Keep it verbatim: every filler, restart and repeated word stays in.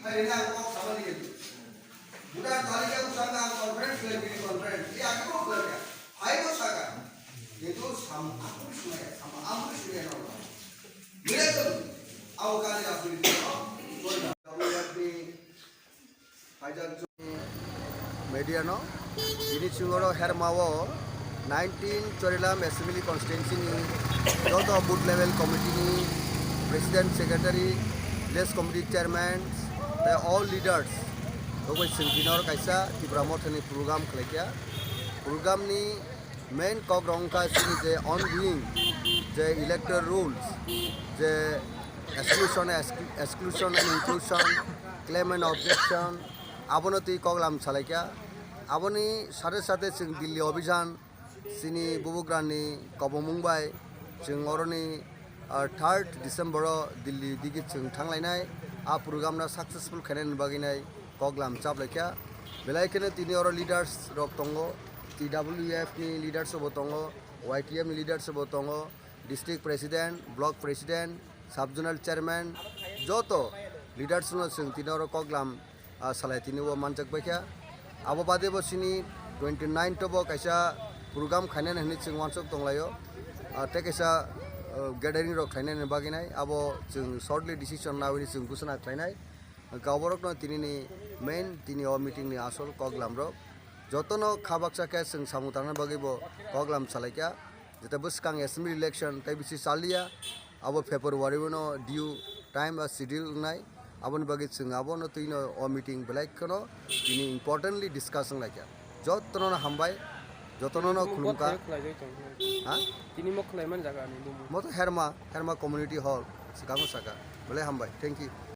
Hai, ini aku kok sama dia tu. Bukan kali aku sama aku conference, dia bikin conference. Dia aku kok belajar. Hai, kok saka. Itu sama aku sungai, sama aku sungai, no. Miracle. Aku kali aku ini, no. Sorry, aku lihat ni. Media no, bini chwngoro hermao nineteen Chorilam Assembly Constituency ni joto booth level committee ni president, secretary, village committee chairman tei all leaders rokbai chwng dinor kaisa Tipra Mothani program khlaikha. Program ni main kok rok wngkha chini je ongoing je electoral rules, je exclusion, exclu-, exclusion and inclusion, claim and objection, abono twi koklam salaikha. Aboni sate sate chwng Delhi Abhijan, chini bubugrani kobomung bai chwng oroni, ah, third December o Delhi digi chwng thanglainai. A program no successful khainani bagwi nai koklam chaplaikha. Belai kheno tini oro leaders rok tongo, T W F ni leaders bo tongo, Y T F ni leaders bo tongo, district president, block president, sub zonal chairman, joto leaders no chwng tini oro koklam, ah, salai tini o manjak baikha. Abo bade bo chini twenty nine to bo kaisa program khainani hinwi chwng uansuk tonglaio. Ah, tei kaisa, ah, gathering rok khlainani bagwi nai, abo chwng shortly decision nawi chwng ghosona khlainai. Hwnkhe oborokno tinini main tini o meeting ni asol koklam rok. Jotono kha baksa khe chwng samung tangnani bagwi bo koklam salaikha. Jeta bwskang assembly election tei bisi chaliya, abo February o no due time ba schedule wngnai. Aboni bagwi chwng abono twino o meeting belai kheno tini importantly discuss wnglaikha. Jotono no hambai, jotono no khulumkha. Tini mo khwlai tong. Ha? Tini mo khwlai man jaga ni bumu. Mo to Herma, Herma Community Hall, swkango saka. Belai hambai. Thank you.